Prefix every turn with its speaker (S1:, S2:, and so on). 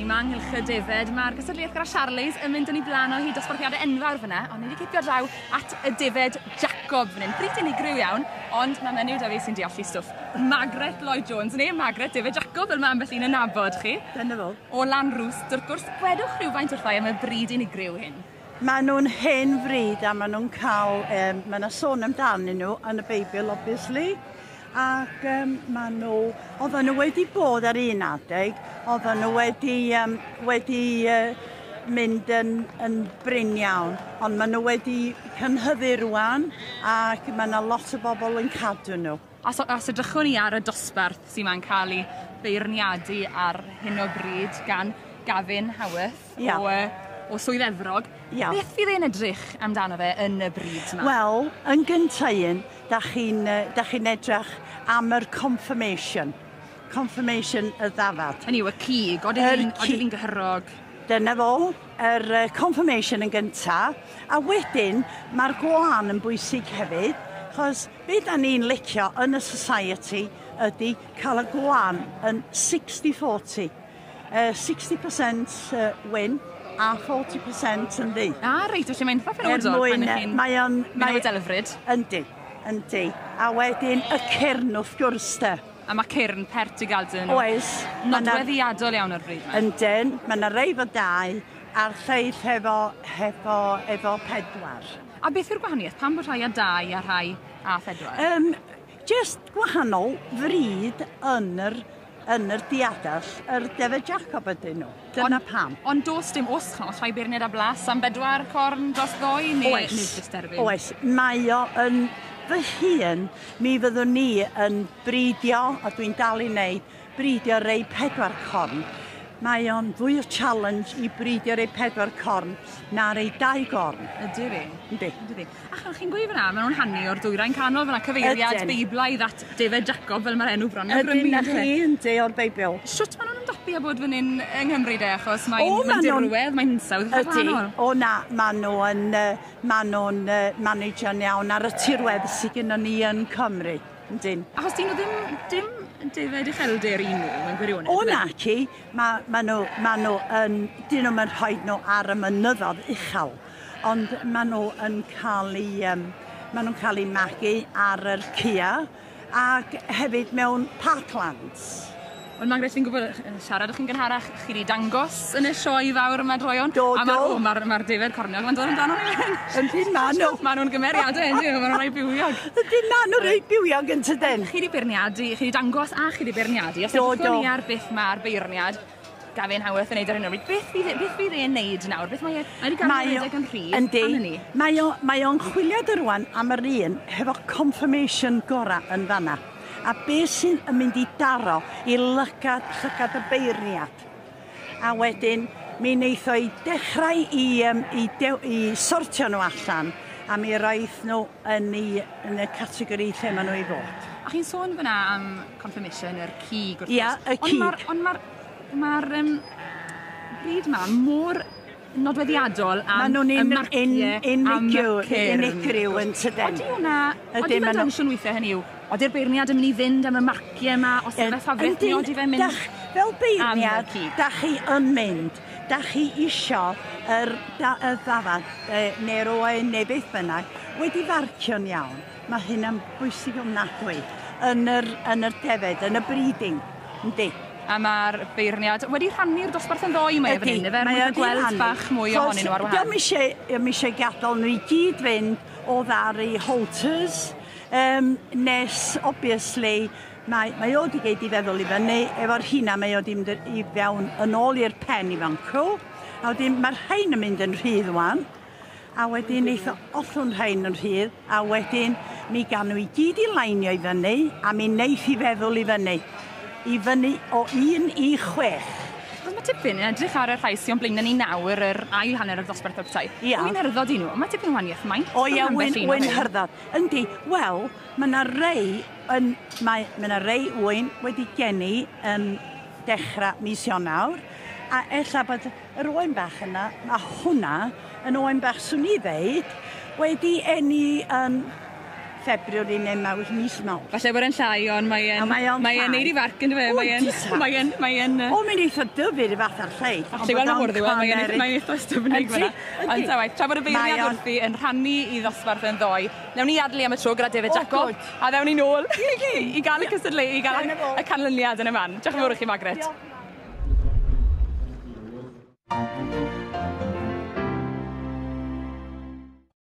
S1: Ni 'ma yng nghylch y defed. Ma'r gystadleuaeth gyda Charlies yn mynd yn 'i bla'n o hyd dosbarthiade enfawr fyna ond ni 'di cipio draw at y defed Jacob fan 'yn. Bryd unigryw iawn ond ma' menyw 'da fi sy'n deall 'i stwff. Margaret Lloyd Jones ne' Margaret Defed Jacob fel ma' ambell un yn nabod chi.
S2: Dyna fo.
S1: O Lanrwst wrth gwrs. Gwedwch rhywfaint wrtha i am y bryd unigryw hyn.
S2: Ma' nhw'n hen fryd a ma' nhw'n cael, ma' 'na sôn amdanyn nhw yn y Beibl obviously ac ma' nhw, oedden nhw wedi bod ar un adeg, oedden nhw wedi wedi mynd yn yn brin iawn, ond ma' nhw wedi cynhyddu rŵan ac ma' 'na lot o bobl yn cadw nhw.
S1: A so, os edrychwn ni ar y dosbarth sy 'ma'n cael ei beirniadu ar hyn o bryd gan Gavin Howarth
S2: Ia.
S1: o yy o Swydd Efrog.
S2: Ia.
S1: Beth fydd e'n edrych amdano fe yn y bryd 'ma?
S2: Wel, yn gynta un, dach chi'n yy dach chi'n edrach am yr confirmation. Confirmation y ddafad.
S1: Hynny yw y cig, odyn ni'n odyn ni'n gyhyrog?
S2: Dyna fo, yr yy confirmation yn gynta, a wedyn ma'r gwlân yn bwysig hefyd, 'chos be' 'dan ni'n licio yn y society ydi ca'l y gwlân yn 60-40. 60% wyn a 40% yn ddu.
S1: Ah reit, felly mae'n eitha penodol
S2: er mwyn, pan chi'n
S1: mae o'n, mynd am y delfryd.
S2: Yndi, yndi. A wedyn y cyrn wrth gwrs de.
S1: A mae cyrn pert i gael dyn nhw.
S2: Oes.
S1: Nodweddiadol iawn o'r bryd 'ma.
S2: Yndyn, mae yna rei efo dau a'r lleill hefo, hefo, efo pedwar.
S1: A beth yw'r gwahaniaeth? Pam bod rhai â dau a rhai â phedwar?
S2: Jyst gwahanol fryd yn yr yn yr diadell, yr Defed Jacob ydyn nhw. Dyna
S1: ond,
S2: pam.
S1: Ond does dim os, os rhai beirniad a blas am bedwar corn dros ddoi neu,
S2: Oes.
S1: neu jyst derbyn?
S2: Oes, mae o yn fy hun, mi fyddwn ni yn bridio, a dwi'n dal i wneud, bridio rei pedwar corn. Mae o'n fwy o challenge i bridio rei pedwar corn na rei dau gorn.
S1: Ydy fi.
S2: Yndi.
S1: Ydy fi. A ch'mo' chi'n gweud fan'na ma' nw'n hanu o'r dwyrain canol fan'na cyfeiriad
S2: Ydyn.
S1: Beiblaidd at Defed Jacob fel ma'r enw bron yn awgrymu
S2: Ydyn 'na
S1: on'd yw e?
S2: chi yndi o'r Beibl.
S1: Shwt ma' nw'n ymdopi â bod fan 'yn yng Nghymru de achos mae'n
S2: O,
S1: mae'n
S2: ma' nw'n-
S1: dirwedd mae'n hinsawdd eitha
S2: Ydi.
S1: gwahanol.
S2: O na, ma' nhw yn yy ma' nhw'n yy managio'n iawn ar y tirwedd sy gynnon ni yn Cymru. Yndyn.
S1: Achos 'dyn nhw ddim dim defaid ucheldir i nhw mewn gwirionedd.
S2: O
S1: yfe?
S2: naci, ma' ma' nhw ma' nhw yn 'dyn nhw'm yn rhoid nhw ar y mynyddodd uchel, ond ma' nhw yn cael eu yym ma' nhw'n cael eu magu ar yr cua ac hefyd mewn parklands.
S1: Wel Margaret fi'n gwybod siarad â chi'n gynharach, chi 'di dangos yn y sioe fawr yma droeon.
S2: Do,
S1: A ma'r
S2: do.
S1: o ma'r ma'r defaid corniog ma'n dod amdano ni fan 'yn.
S2: Yndyn ma' nhw.
S1: Ma' nhw'n gymeriade yndyn nhw ma' nhw'n rhai bywiog.
S2: Ydyn ma' nhw reit bywiog yn tydyn?
S1: Chi 'di beirniadu, chi 'di dangos a chi 'di beirniadu. Os
S2: Do,
S1: edrychwn
S2: do.
S1: ni ar beth ma'r beirniad Gavin Howarth yn neud ar hyn o bryd, beth fydd e beth fydd e'n neud nawr? Beth mae e mae 'di gadw redeg yn rhydd
S2: Yndi.
S1: am wn i.
S2: Mae o mae o'n chwilio dy rŵan am yr un hefo confirmation gora yn fanna. A be sy'n yn mynd i daro i lygad llygad y beirniad. A wedyn mi wneith o i dechrau i yym i dew- i sortio nhw allan a mi roith nhw yn 'u yn y categori lle ma' nhw i fod.
S1: A chi'n sôn fyna am confirmation yr cig wrth gwrs.
S2: Ia, y
S1: Ond ma'r
S2: cig.
S1: ond ma'r ma'r yym bryd 'ma mor nodweddiadol am
S2: Ma' nhw'n
S1: y
S2: un-
S1: marcie
S2: un-
S1: am y
S2: unigryw
S1: cyrn.
S2: unigryw yn tydyn?
S1: Odi hwnna odi
S2: Ydyn,
S1: fe'n
S2: ma' nhw-
S1: densiwn weithie hynny yw odi'r beirniad yn mynd i fynd am y marcie 'ma os yw fe ffafrith neu odi fe'n mynd
S2: Dach, fel beirniad,
S1: am y cig?
S2: dach chi yn mynd, dach chi isio yr, da, y ddafad neu'r oen neu beth bynnag wedi farcio'n iawn. Mae hynna'n bwysig ofnadwy yn yr, yn yr defed, yn y breeding, yndi.
S1: A ma'r beirniad wedi rhannu'r dosbarth yn ddoi mae e fan hyn, ife? Er
S2: mae
S1: mwyn
S2: o
S1: cael
S2: 'di
S1: gweld
S2: rhannu.
S1: bach mwy ohonyn nhw ar wahân.
S2: Dio'm isie, dio'm isie gadael nhw i gyd fynd o ddaru halters, nes, obviously, mae, mae o 'di geud i feddwl i fyny, efo'r hina mae o 'di mynd i fewn yn ôl i'r pen i fancw, a wedyn mae'r rhain yn mynd yn rhydd wan, a wedyn neith o ollwng rhain yn rhydd, a wedyn mi gan nhw i gyd i lainio i fyny, a mi neith i feddwl i fyny. I fyny o 1 i 6.
S1: Wel, mae tipyn yn edrych ar y rhai sy'n blaen ni nawr, yr ail hanner o'r dosbarth o'r petai.
S2: Ia.
S1: Wy'n hyrddod i nhw, ond mae tipyn o wahaniaeth maint.
S2: O ia,
S1: rhwng ambell
S2: wyn,
S1: un o
S2: wyn
S1: rhein.
S2: hyrddod. Yndi, wel, mae yna rei, yn, mae, mae yna rei wyn wedi geni yn dechrau mis Ionawr, a ella bod yr oen bach yna, mae hwnna yn oen bach swn i ddeud, wedi eni yn February neu Mawrth, mis Mawrth.
S1: Falle bod e'n llai, ond mae'n
S2: mae o'n
S1: mae neud i farc yn dyfe?
S2: Mae'n
S1: Mae'n mae'n
S2: O, mae'n eitha dyfr i fath ar lleill.
S1: Alli weld mor ddiwedd, mae'n mae eitha styfnig fyna. Ond ta waith, tra bod y beirniad wrthi yn rhannu i ddosbarth yn ddoe, newn ni adlu am y tro gyda David Jacob, a ddewn ni nôl i gael y cystadlu, i gael y canlyniad yn y man. Diolch yn fawr i chi, Margaret. Diolch.